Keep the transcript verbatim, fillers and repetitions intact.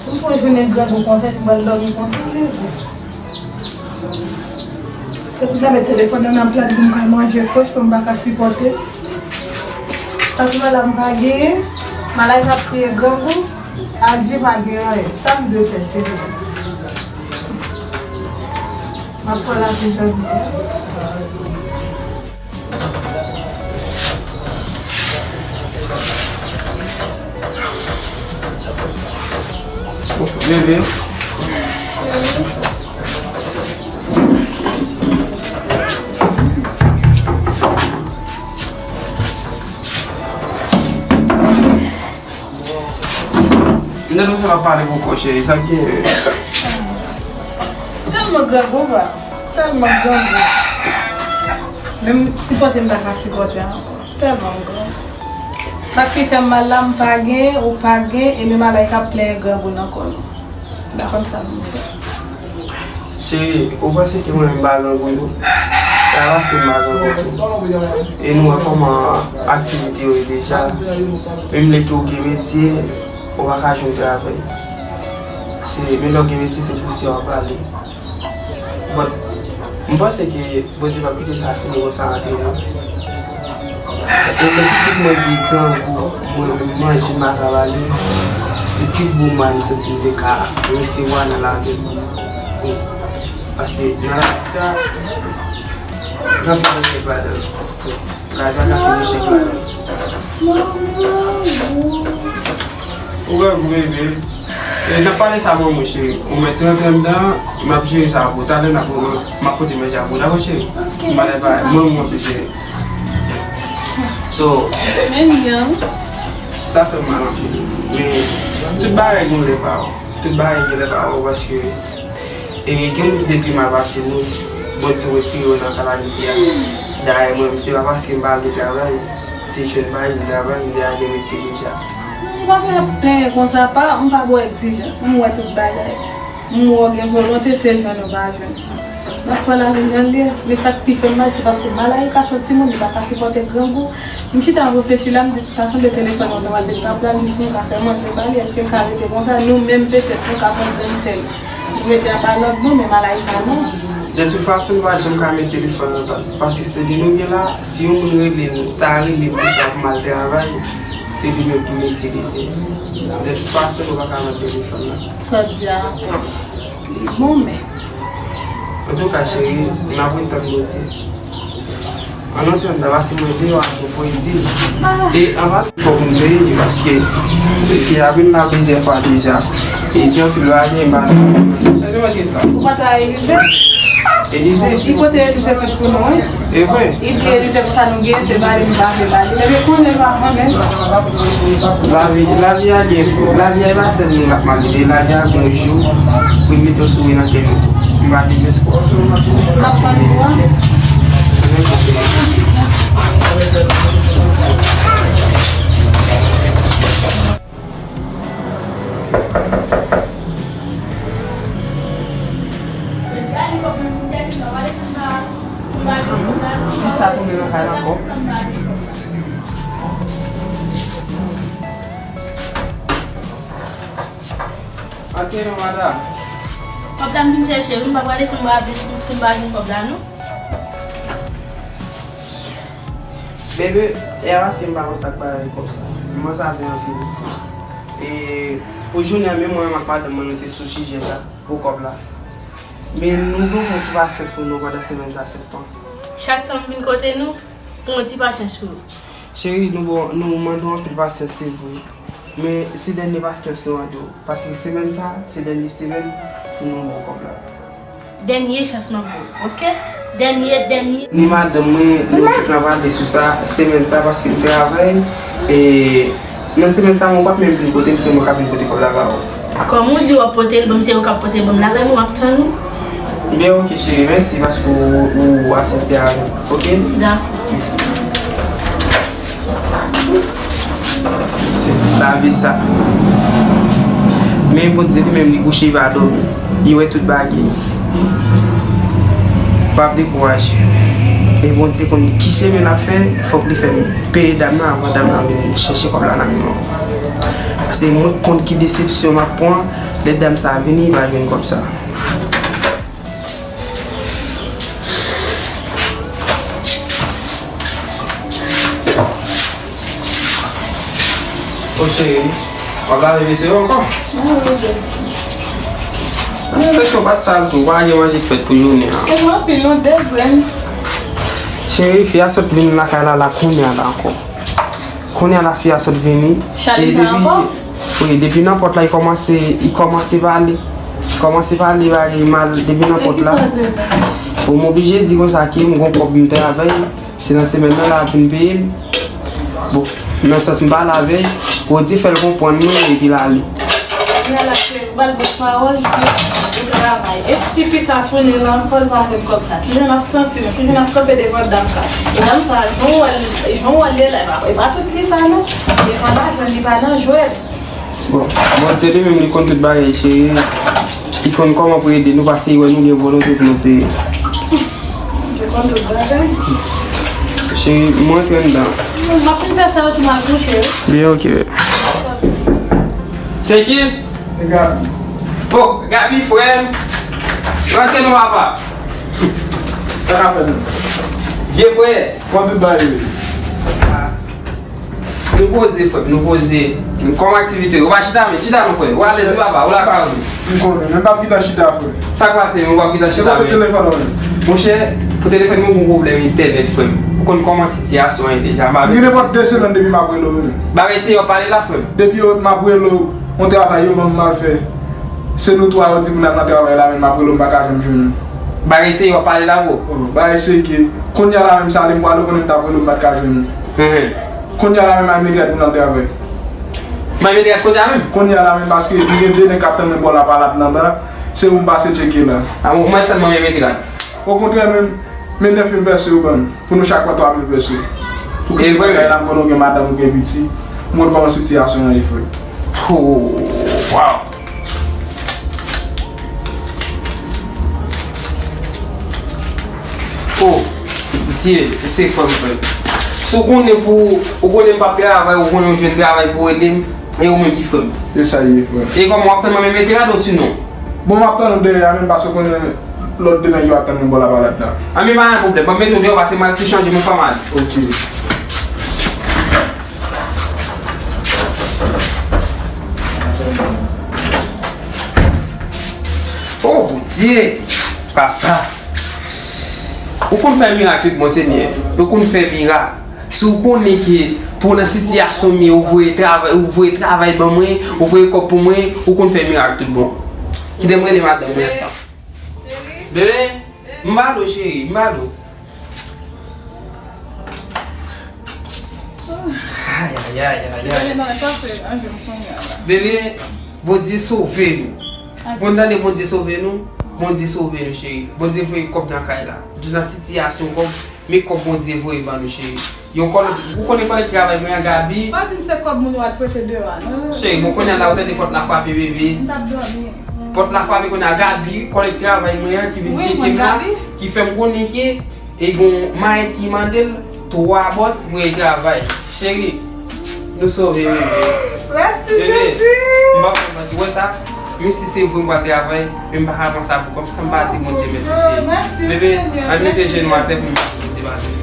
M fè yon jounen grangou konsa, m pral dòmi konsa, Jezi. Soti nan met telefòn nan nan plat pou m ka manje fwèch, pou m pa ka sipòte. Sa tou la m pa genyen, malay ap kriye grangou, adje pa gen anyen. Sa m dwe fè, se m ap pran lavi jan m vle. Bebe. M tande w se pa pale poko, cheri, sa k gen? Tèlman grangou, pa. Tèlman grangou. Menm sipòte m pa ka sipòte ankò. Tèlman m grangou. Sa k pi fè m mal la, m pa gen, ou pa gen, e menm malay k ap plenyen grangou nan kò nou. M pa konn sa pou m fè. Cheri, ou panse ke mwen m pa grangou tou? Travay se m pa grangou tou. E nou wè kòman aktivite yo ye deja. Menm lè ke w gen metye, ou pa ka jwenn travay. Se, men lè w gen metye, se pousyè w ap rale. But, m panse ke Bondye p ap kite sa fini konsa antre nou. E lè pitit mwen di grangou, mwen menm manje m pa ka ba li, se pi gwo mal m santi m te ka resevwa nan lavi m. Wi. Paske nan lavi sa, gen anpil echèk ladan l. Lavi a ka fè echèk ladan l. Ou wè, bebe. E, n ap pale sa, mwen, monchè. Ou mèt rantre anndan, m ap jere sa pou ou. Talè n ap, m ap pote manje a pou ou, dakò, cheri? Ok, mèsi, pa. Mwen, mwen, mwen, jere. So, sa fè m mal anpil. Men, tout bagay gen lè pa yo. Tout bagay gen lè pa yo, paske E gen moun ki te pi mal pase nou, Bondye retire yo nan kalamite a. Dayè mwen menm, se pa paske m pa vle travay, se jwenn pa vin travay, m deja gen metye deja. M pa ka plenyen konsa, pa, m pa ba w egzijans, m wè tout bagay. M wè w gen volonte, se jwenn ou pa jwenn. N ap pran lavi jan l ye, men sa k pi fè m mal, se paske malay ka soti moun, li pa ka sipòte grangou. M chita, m reflechi la, m di, ta sanble telefòn nan pral depi nan plat jis pou m ka fè manje ba li. Èske l ka rete konsa? Nou menm, petèt, nou ka pran grenn sèl. Nou mete anba lòd nou, men malay pa non. De tout fason, nou pa janm ka met telefòn nan plat. Paske se li nou gen la, si yon moun rele nou, ta rele pou sa pou m al travay, se li menm pou m itilize. De tout fason, nou pa ka pran telefòn nan. Sa w di a ankò? Li bon, men. Antouka, cheri, n ap ret tann Bondye. An atandan, pase mwen deyò a pou fò di. E anba fòk m veye li, paske fi a vin la plizyè fwa deja. E di anpil bagay, m pa. Ou pa ta Elize? Elize? Li pote Elize tout pou nou, wi. E vre? Li di Elize pou sa nou gen, se ba li, m pa vle ba li. Ebyen konnen pa konnen. Lavi, lavi a gen, lavi a e pa sèl moun k ap malere, lavi a gen yon jou pou l mete yon souri nan kè nou tou. M pa bezwen espwa. M ap tann ou a. Kisa tounen nan kay la ankò? Antre non, madanm. Kòb la m vin chèche, wi, m pa prale si m pa vin, si m pa jwenn kòb la, non. Bebe, e a si m pa konn sa k bagay kòb sa. M konsa vin anpil. E pou jounen an, menm mwen menm ak madanm mwen, nou te sou sijè sa, pou kòb la. Men nou dwe pran ti pasyans pou nou pandan semèn sa sèlman. Chak tan m vin kote nou, pran yon ti pasyans pou nou. Cheri, nou bon, nou mande w anpil pasyans, se vre. Men se dènye pasyans nou mande w. Paske semèn sa, se dènye semèn pou nou ba w kòb la. Dènye chans m ap ba w, oke? Dènye, dènye. Ni madanm mwen, nou tout n ap pale sou sa, semèn sa, paske m travay, e nan semèn sa, mwen p ap menm vin kote m, se mwen k ap vin pote kòb la ba ou. Kòm ou di w ap pote l ban m, se ou k ap pote l ban m, lakay mwen, m ap tann ou. Byen, oke, cheri, mèsi paske ou, ou aksepte avè m, oke? Dakò. Se lavi sa. Men Bondye li menm li kouche, li pa dòmi. Li wè tout bagay. Pa dekouraje. E Bondye konn ki chemen l ap fè, fòk li fè m peye dam nan avan dam nan vin chèche kòb la nan men mwen. Paske mwen konn ki desepsyon m ap pran, Lè dam sa a vini, li va jwenn kòb sa a. O cheri, w ap lave vesye yo ankò? Mwen, mwen, mwen. Mwen, mwen, yo pa t sal tou, pa gen manje k fèt pou jounen an. E mwen, anpil non, de grenn. Cheri, fi a sot vin lakay la, la kounye a la ankò. Kounye a la fi a sot vini. Chalin la ankò? Wi, depi nan pòt la, li kòmanse, li kòmanse pale. Li kòmanse pale bagay mal depi nan pòt la. Bon, m oblije di konsa ke m gon kòb m travay. Se nan semèn nan la ap vin peye m. Bon, nan sans m pale avè l, Rodi fè l konprann mwen epi l ale. Kounye a la cheri, ou ba l bon pawòl, di ou travay. E si fi sa tounen la ankò, l pa jwenn kòb sa. Kijan n ap santi nou? Kijan n ap kanpe devan dam sa? E dam sa, jan w wè l, jan w wè l ye la, e pa, e pa tout li sa non. Li pa lajan, li pa nan jwèt. Bon, Bondye li menm li konn tout bagay, cheri. Li konn kòman pou ede nou, paske li wè nou gen volonte pou nou peye. Bondye konn tout bagay. Cheri, mwen antre anndan. M ap fin fè sa yo tou m al kouche wi. Byen, oke. Se ki? Se Gaby. Oh, Gaby, frè m. Rantre non, papa. Sa k ap fèt menm? Vye frè. Kòman tout bagay ye? Ah. Nou poze, frè m, nou poze. Kòman aktivite yo? Ou pa chita, men chita non, frè. Ou alèz wi, papa. Ou lakay ou. M konnen, men m p ap gentan chita, frè. Sa k pase, men ou p ap gentan chita, men. Kote telefòn ou menm? Monchè, pou telefòn mwen, gon pwoblèm entènèt, frè m. Ou konn kòman sitiyasyon an ye deja. M gen nenpòt de semèn depi m ap rele w, men. Bagay serye w ap pale la, frè m. Depi yo, m ap rele w, yon travay yo ban m m al fè. Se nou twa yo di pou n al nan travay la, men m ap rele w, m pa ka janm jwenn ou. Bagay serye w ap pale la, bro. Oh, bagay serye. Kounye a la menm sa, lè m pwale, ou konnen m t ap rele w, m pa t ka jwenn ou. Kounye a la menm, al mete rad pou n al travay. Mwen mete rad kounye a menm? Kounye a la menm, paske m gen de nèg k ap tann mwen bò lapalad la anba. Se ou m pase tcheke la. A, mwen, mwen tann mwen mete rad. Okontrè menm, men nèf mil pèso yo ban m, pou nou chak pran twa mil pèso. Pou ke bagay la, m konnen ou gen madanm, ou gen pitit. M konn kòman sitiyasyon an ye, frè. Oh, wow. Oh, Dye, ou se frè m, frè m. Si w konnen pou, ou konnen m p ap travay, ou konnen w jwenn travay pou ede m, e ou menm ki frè m. Se sa l ye, frè. E kòman w ap tann mwen menm mete rad ou sinon? Bon, m ap tann ou dèyè a menm paske w konnen lòt de nèg yo ap tann mwen bò lapalad la. Anben, pa gen pwoblèm. Ban m mete w deyò paske m al ti chanje, mwen fè m ale. Oke. Oh, Bondye! Papa! Ou konn fè mirak tout bon, Senyè. Ou konn fè mirak. Si w konnen ke pou nan sitiyasyon m ye, ou voye travay, ou voye travay ban mwen, ou voye kòb pou mwen, ou konn fè mirak tout bon. Kite m rele madanm mwen. Bebe, m ba l ou, cheri, m ba l ou. Ay, ay, ay, ay, ay. Bebe, Bondye sove nou. Bon, tande, Bondye sove nou. Bondye sove nou, cheri. Bondye voye kòb nan kay la. Di nan sitiyasyon kòb, men kòb Bondye voye ban nou, cheri. Yon kòlèg, ou konnen kòlèg travay mwen an, Gaby. Pa di m se kòb moun yo al prete deyò a, non. Cheri, bon, kounye a la, ou tande pòt la frape, bebe. M t ap dòmi. Pòt la frape kounye a, Gaby, kòlèg travay mwen an ki vin tcheke m la, ki fè m konnen ke e gon mayèt ki mande l twa bòs voye travay. Cheri, nou sove, bebe. Mèsi, Jezi. M pa konn manti, ou wè sa? Menm si se vre m pral travay, men m pa ka pran sa pou kò m san m pa di Bondye mèsi, cheri. Bebe, ann mete jenou atè pou m di Bondye mèsi.